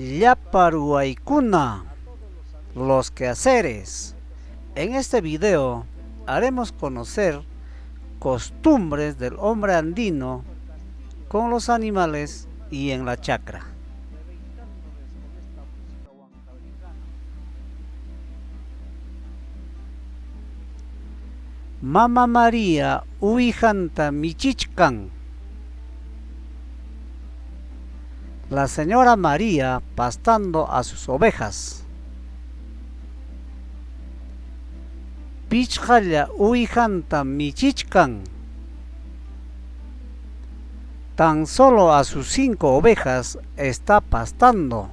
Llapa ruwaykuna, los quehaceres. En este video haremos conocer costumbres del hombre andino con los animales y en la chacra. Mama Maria uwihanta michichkan. La señora María pastando a sus ovejas. Pichqalla uwihanta michichkan. Tan solo a sus cinco ovejas está pastando.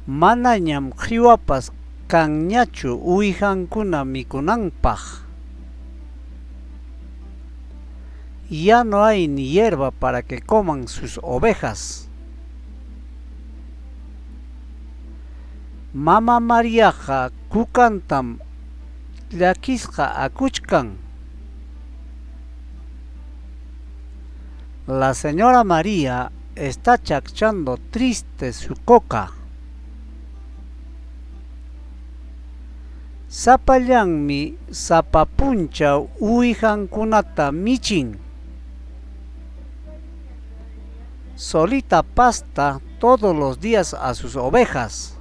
Manañam qiwapas kanñachu uwihankuna mikunanpaq. Ya no hay ni hierba para que coman sus ovejas. Mama Mariaqa kukantam llakisqa akuchkan. La señora María está chakchando triste su coca. Sapallanmi sapa punchaw uwihankunata michin. Solita pasta todos los días a sus ovejas.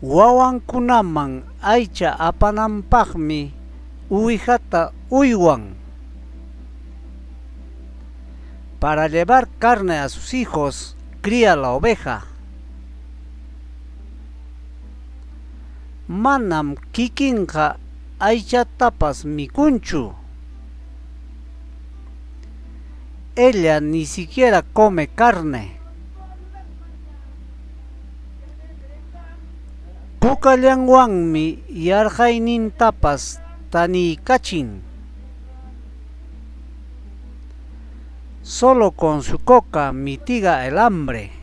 Wawankunaman aycha apananpaqmi uwihata uywan. Para llevar carne a sus hijos, cría la oveja. Manam kikinqa aychatapas mikunchu. Ella ni siquiera come carne. Kukallanwanmi yarqaynintapas taniykachin. Solo con su coca mitiga el hambre.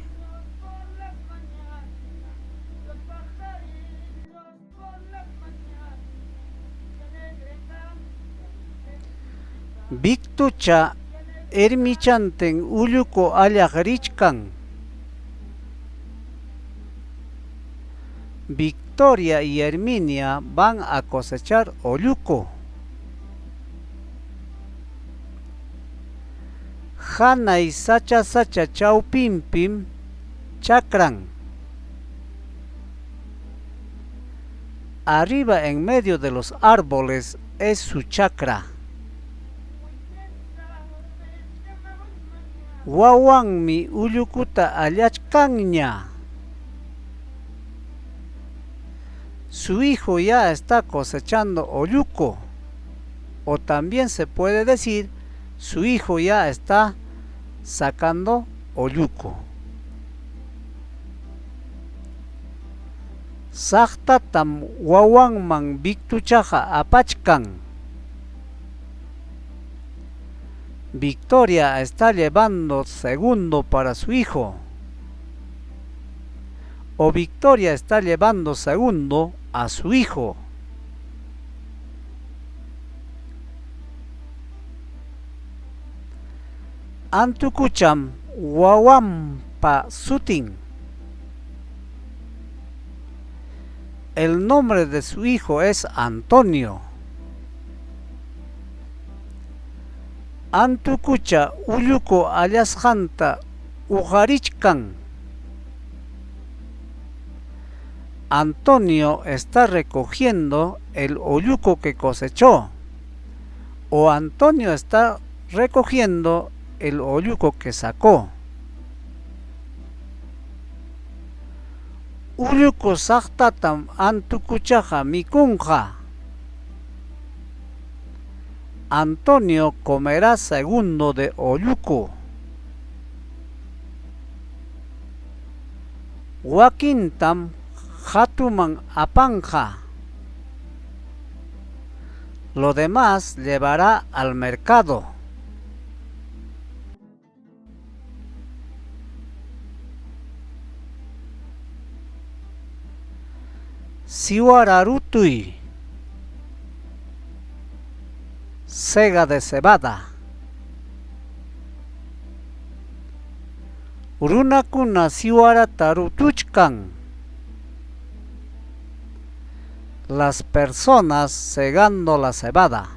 Victucha ermichantin ulluku allaq richkan. Victoria y Herminia van a cosechar olluco. Hanay sacha sacha chawpinpim chakran. Arriba en medio de los árboles es su chacra. Wawanmi ullukuta allachkanña. Su hijo ya está cosechando olluco. O también se puede decir, su hijo ya está sacando olluco. Saqtatam wawanman Victuchaqa apachkan. Victoria está llevando segundo para su hijo. O Victoria está llevando segundo a su hijo. Antukucham wawanpa sutin. El nombre de su hijo es Antonio. Antukucha ulluku allasqanta uqarichkan. Antonio está recogiendo el olluco que cosechó. O Antonio está recogiendo el olluco que sacó. Ulluku saqtatam Antukuchaqa mikunqa. Antonio comerá segundo de olluco. Wakintam qhatuman apanqa. Lo demás llevará al mercado. Siwara rutuy. Sega de cebada. Runakuna siwarata rutuchkan. Las personas segando la cebada.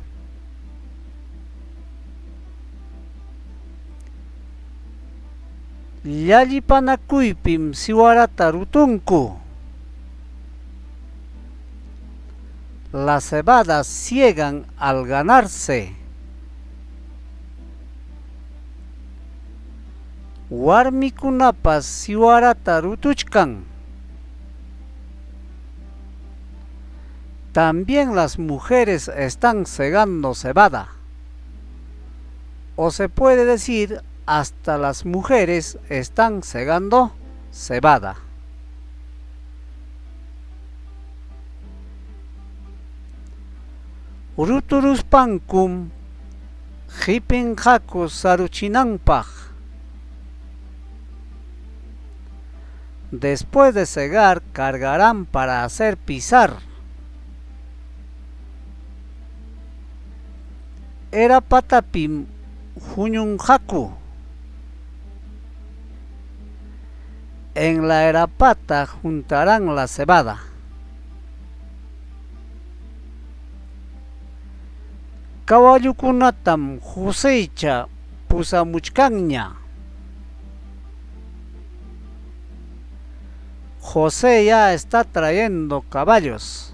Llallipanakuypim siwarata rutunku. La cebada ciegan al ganarse. Warmikunapas siwarata rutuchkan. También las mujeres están segando cebada. O se puede decir, hasta las mujeres están segando cebada. Ruturuspankum qipinqaku saruchinanpaq. Después de segar, cargarán para hacer pisar. Era patapim huñunqaku. En la erapata juntarán la cebada. Kawallukunatam Joseycha pusamuchkanña. José ya está trayendo caballos.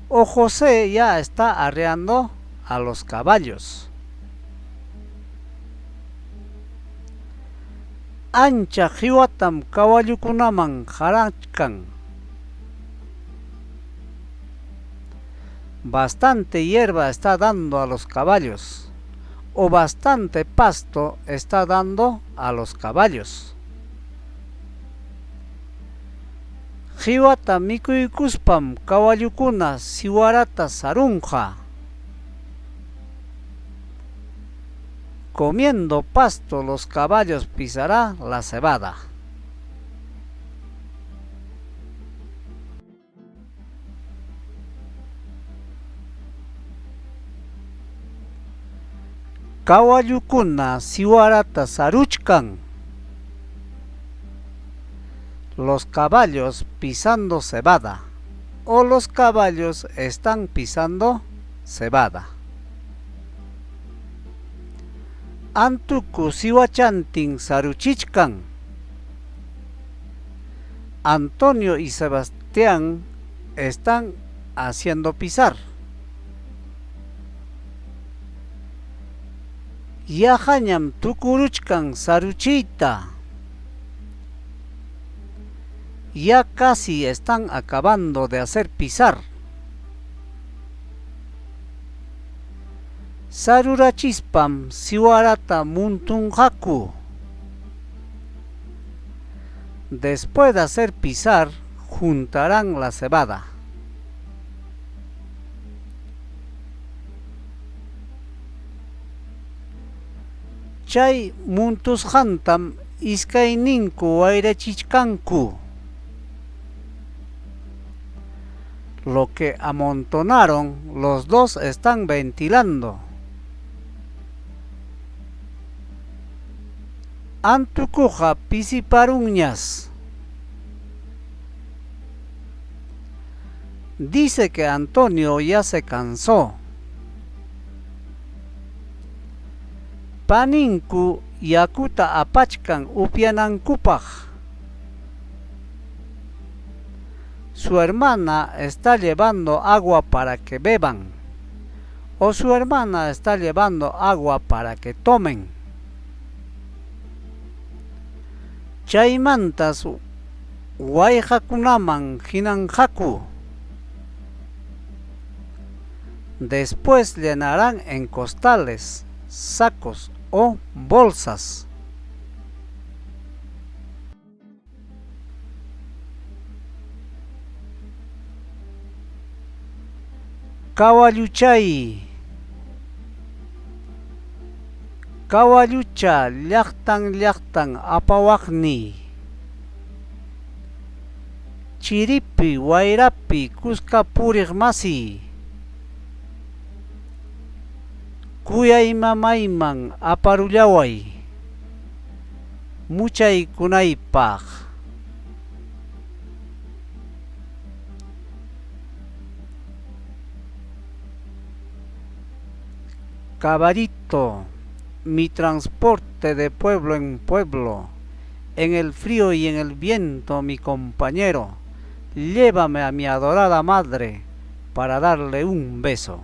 O José ya está arreando a los caballos. Ancha qiwatam kawallukunaman qarachkan. Bastante hierba está dando a los caballos. O bastante pasto está dando a los caballos. Qiwata mikuykuspam kawallukuna siwarata sarunqa. Comiendo pasto los caballos pisará la cebada. Kawallukuna siwarata saruchkan. Los caballos pisando cebada. O los caballos están pisando cebada. Antuku siwachantin saruchichkan. Antonio y Sebastián están haciendo pisar. Yaqañam tukuruchkan saruchiyta. Ya casi están acabando de hacer pisar. Sarurachispam siwarata muntunqaku. Después de hacer pisar, juntarán la cebada. Chay muntusqantam iskayninku wayrachichkanku. Lo que amontonaron, los dos están ventilando. Antukuqa pisiparunñas. Dice que Antonio ya se cansó. Paninku yakuta apachkan upyanankupaq. Su hermana está llevando agua para que beban. O su hermana está llevando agua para que tomen. Chaymantas wayqakunaman hinanqaku. Después llenarán en costales, sacos o bolsas. Kawalluchay, kawallucha llaqtan llaqtan apawaqniy. Chiripi wayrapi kuska puriq masiy. Kuyay mamayman aparullaway. Muchaykunaypaq. Caballito, mi transporte de pueblo en pueblo, en el frío y en el viento, mi compañero, llévame a mi adorada madre para darle un beso.